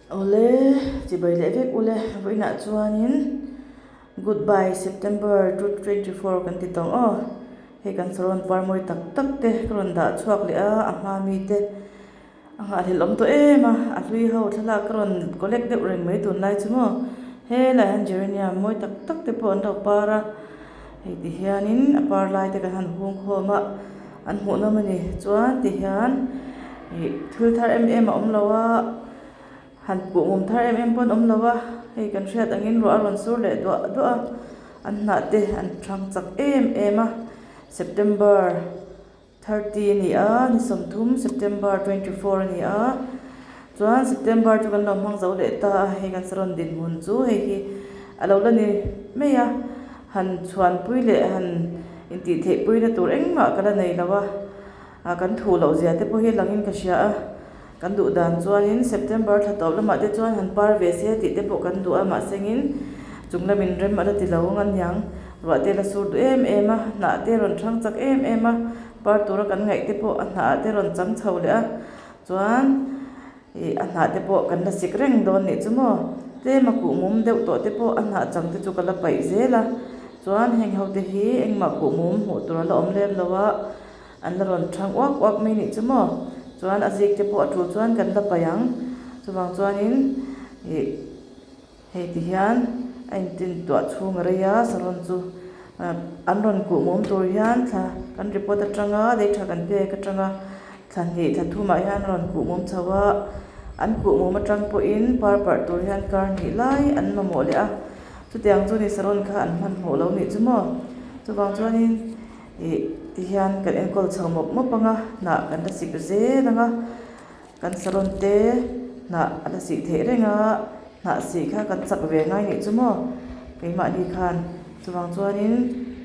Awle, chibai leh vek ule, vawiinah chuanin Goodbye September 2024 kan ti tawng aw. Hei kan saron par mawi tak tak te ka rawn dah chhuak leh a, a hma mi te a nghahhlelh awm tawh em a, a hlui ho thlalak ka rawn collect deuh reng mai tunlai chu maw. Helaiah hian geranium mawi tak tak te pawh an lo par a, hei ti hianin a par lai te kan han hung khawm a. An hmuhnawm a ni. Chuan ti hian ih thil thar em em a awm lo a, han kuhmum thar em em pawh an awm lo a, hei kan hriat angin ruah a rawn sur leh duah duah a, an hnah te an thang chak em em a. September 30 a ni a, ni 30 September 24 a ni a, chuan September chu kan lo hmang zo leh ta a, hei kan saron dinhmun chu hei hi a lo la ni mai a. Han chhuanpui leh han intihtheihpuina tur engmah ka la nei lo a, ah kan thuh loh zia te pawh hi langin ka hria a, kan duh dan chuanin September thla tawp lamah te chuan han par ve se tih te pawh kan duh a, mahsengin chung lamin rem a la ti lo ang aniang, ruah te la sur duh em em a, hnah te rawn thang chak em em a, par tura kan ngaih te pawh a hnah ah te rawn chang chho leh a, chuan. Ih a hnah te pawh kan la sik reng dawn nih chu maw? Tlem a kuh mum deuh tawh te pawh a hnah chang te chu ka la paih zel a, chuan heng ho te hi engmah kuh mum hmuh tur a la awm lem lo a, an la rawn thang uak uak mai nih chu maw? Chuan a zik te pawh a tul chuan kan la paih ang, chuvang chuanin ih. Hei ti hian a intin tuah chhung a rei a, saron chu an rawn kuh mum tur hian thla kan report atanga lei tha kan pek atanga thla hnih thla thumah hian a rawn kuh mum chho a, an kuh mum atang pawhin par parh tur hian kar hnih lai an mamawh leh a, chutiang chu ni saron kha an hmanhmawh lo nih chu maw? Chuvang chuanin ih ti hian kan enkawl chho mawp mawp ang a, hnah kan la sik zel ang a. Kan saron te hnah a la sih theih reng a, hnah sih kha kan chak ve ngai nih chu maw keimahni khan. Chuvang chuanin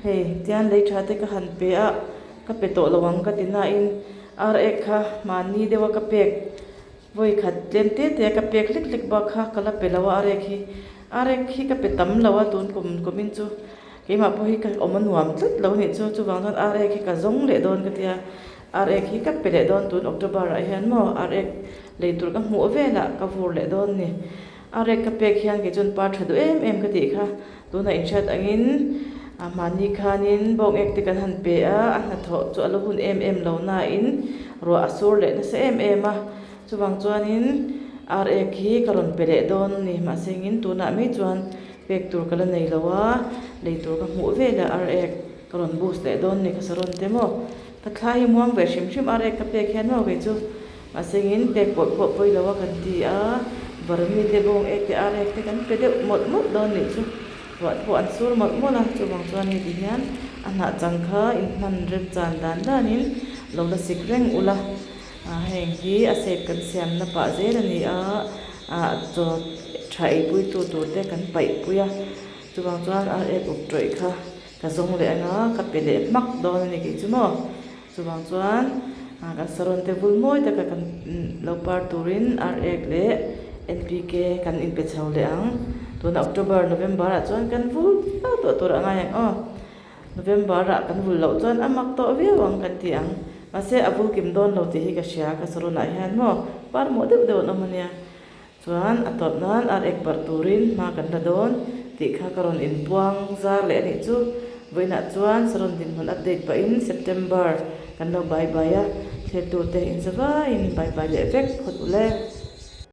hei tian lei tha te ka han pe a, ka pe tawh lo ang ka ti nain ar ek kha mahni deuha ka pek vawi khat tlem te te a ka pek hlek hlek bak kha ka la pe lo a ar ek hi. Ar ek hi ka pe tam lo a tun kum kumin chu keimah pawh hi ka awm a nuam tlat lo nih chu, chuvang chuan ar ek hi ka zawng leh dawn ka tia. Ar ek hi ka pe leh dawn tun October ah hian maw ar ek lei tur ka hmuh velah ka vur leh dawn ni. Ar ek ka pek hian kei chuan par tha duh em em ka tih kha tunah inhriat angin a mahni khanin bawng ek te kan han pe a, a hnathawh chu a la hun em em lo nain ruah a sur leh nasa em em a, chuvang chuanin ar ek hi ka rawn pe leh dawn ni mahse engin tunah mai chuan pek tur ka la nei lo a, lei tur ka hmuh velah ar ek ka rawn boost leh dawn ni ka saron te maw. Ka thla hi muang ve hrim hrim a rek ka pek hian maw kei chu mahsengin pek pawh pawh pawi lo a kan ti a, Varmi te bawng ek te arek te kan pe deuh mawlh mawlh dawn nih chu ruah te pawh an sur mawlh mawlh a, chuvang chuan hei ti hian a hnah chang kha inhman rem chan dan danin lo la sik reng ula, heng hi a shape kan siamna pah zel a ni a, ah chaw tha eipuitu tur te kan paih pui a, chuvang chuan ar ek up tawih kha. Ka zawng leh anga ka pe leh hmak dawn a ni kei chu maw. Chuvang chuan kan saron te vul mawi taka kan lo par turin ar ek leh NPK kan inpe chho leh ang. Tuna October, November ah chuan kan vul viau tawh tur a ngai ang aw. November ah kan vul loh chuan a mak tawh viau ang kan ti ang. Mahse a vul kim dawn lo tih hi ka hria ka saron ah hian maw par mawh deuh deuh an awm a nia. Chuan a tawp nan ar ek barh turin hma kan la dawn tih kha ka rawn inpuang zar leh a nih chu. Vawiinah chuan saron dinhmun update pahin September kan lo bye bye a, thletute inzavaiin bye bye leh vek phawt u le.